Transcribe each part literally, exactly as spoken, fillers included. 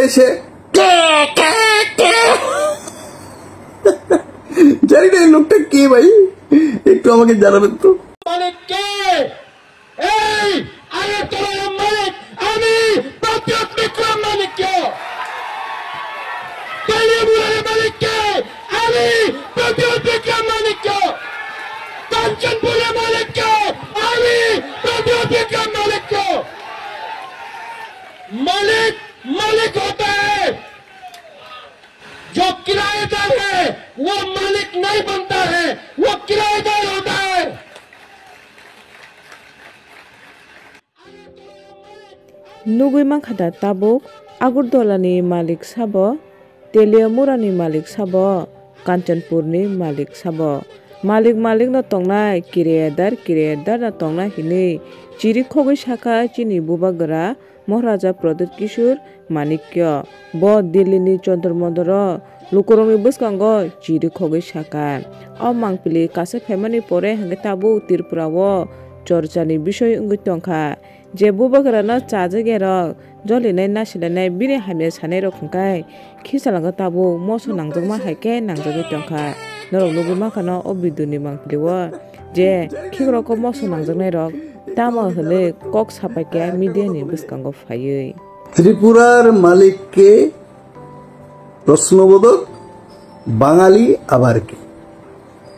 এসে কে, কে, কে? জানি না এই লোকটা কে ভাই, একটু আমাকে জানাবেন তো। মালিক কে? এই আগরতলার মালিক আমি, প্রদ্যুৎ বিক্রম মানিক্য। তেলিয়ামুড়ার মালিক কে? আমি, প্রদ্যুৎ বিক্রম মানিক্য। কাঞ্চনপুরের মালিক কে? আমি, প্রদ্যুৎ বিক্রম মানিক্য। মালিক मालिक होता है, जो किराएदार है, वो मालिक नहीं बनता है, वो किराएदार होता है। Nugui mankha da tabuk, Agartala ni malik sabo, Teliamura ni malik sabo, Kanchanpur ni malik sabo. Malik malik no tongnai, kirayadar kirayadar no tongnai hinui chiri khogwi sakha chini bubagra Maharaja Pradyut Kishore Manikya. Bo Delhi ni Jantar Mantar o lukurokni bwskango chiri khogwi sakha. O mangpili kasa phaimani pore hwnkhe tabuk Tripura o chorchani bisoi wngwi tongkha. Je bubagrano chajakya rok jolinai nasilainai bini hamya sanairok hwnkhe khichalango tabuk moso nangjakma hai khe nangjagwi tongkha. Norok nugwi mankha no o video ni mangpili o je khikrok o moso nangjaknairok tamo hwnwi kok sapaikha media ni bwskango phaiwi. ত্রিপুরার মালিক কে? প্রশ্নবোধক, বাঙালি আবার কে?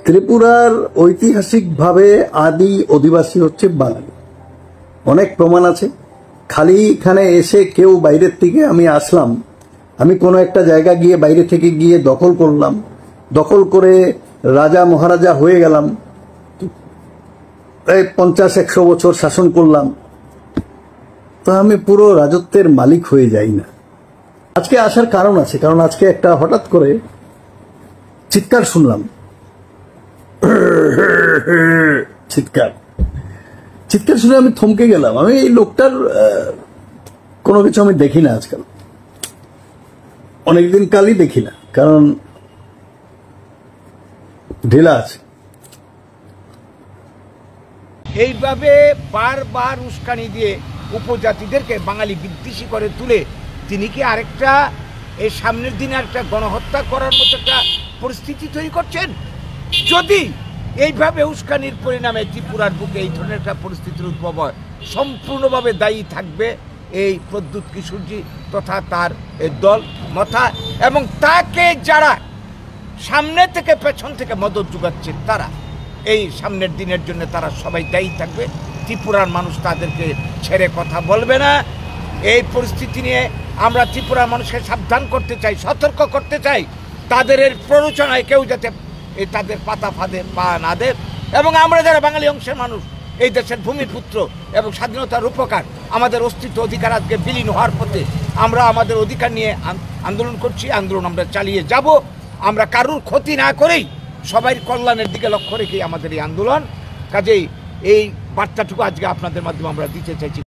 ত্রিপুরার ঐতিহাসিকভাবে আদি অধিবাসী হচ্ছে বাঙালি। অনেক প্রমাণ আছে। খালি এখানে এসে কেউ বাইরের থেকে আমি আসলাম, আমি কোনো একটা জায়গা গিয়ে বাইরে থেকে গিয়ে দখল করলাম, দখল করে রাজা মহারাজা হয়ে গেলাম, প্রায় পঞ্চাশ একশো বছর শাসন করলাম, তো আমি পুরো রাজত্বের মালিক হয়ে যাই না। আজকে আসার কারণ আছে, কারণ আজকে একটা হঠাৎ করে চিৎকার শুনলাম। চিৎকার, চিৎকার শুনে আমি থমকে গেলাম। আমি এই লোকটার আহ, কোনো কিছু আমি দেখি না আজকাল, অনেকদিন কালই দেখি না, কারণ ঢিলা আছে। এইভাবে বারবার উস্কানি দিয়ে উপজাতিদেরকে বাঙালি বিদ্বেষী করে তুলে তিনি কি আরেকটা, এই সামনের দিনে আরেকটা গণহত্যা করার মতো একটা পরিস্থিতি তৈরি করছেন? যদি এইভাবে উস্কানির পরিণামে ত্রিপুরার বুকে এই ধরনের একটা পরিস্থিতির উদ্ভব হয়, সম্পূর্ণভাবে দায়ী থাকবে এই প্রদ্যুৎ কিশোরজি তথা তার এই দল মথা, এবং তাকে যারা সামনে থেকে পেছন থেকে মদত যোগাচ্ছে, তারা এই সামনের দিনের জন্য তারা সবাই দায়ী থাকবে। ত্রিপুরার মানুষ তাদেরকে ছেড়ে কথা বলবে না। এই পরিস্থিতি নিয়ে আমরা ত্রিপুরার মানুষকে সাবধান করতে চাই, সতর্ক করতে চাই, তাদের এর প্ররোচনায় কেউ যাতে এই তাদের পাতা ফাঁদে পা না দেয়। এবং আমরা যারা বাঙালি অংশের মানুষ, এই দেশের ভূমিপুত্র এবং স্বাধীনতার রূপকার, আমাদের অস্তিত্ব অধিকার আজকে বিলীন হওয়ার পথে। আমরা আমাদের অধিকার নিয়ে আন-, আন্দোলন করছি, আন্দোলন আমরা চালিয়ে যাব। আমরা কারুর ক্ষতি না করেই সবাই কল্যাণের দিকে লক্ষ্য রেখেই আমাদের এই আন্দোলন। কাজেই এই বার্তাটুকু আজকে আপনাদের মাধ্যমে আমরা দিতে চাইছি।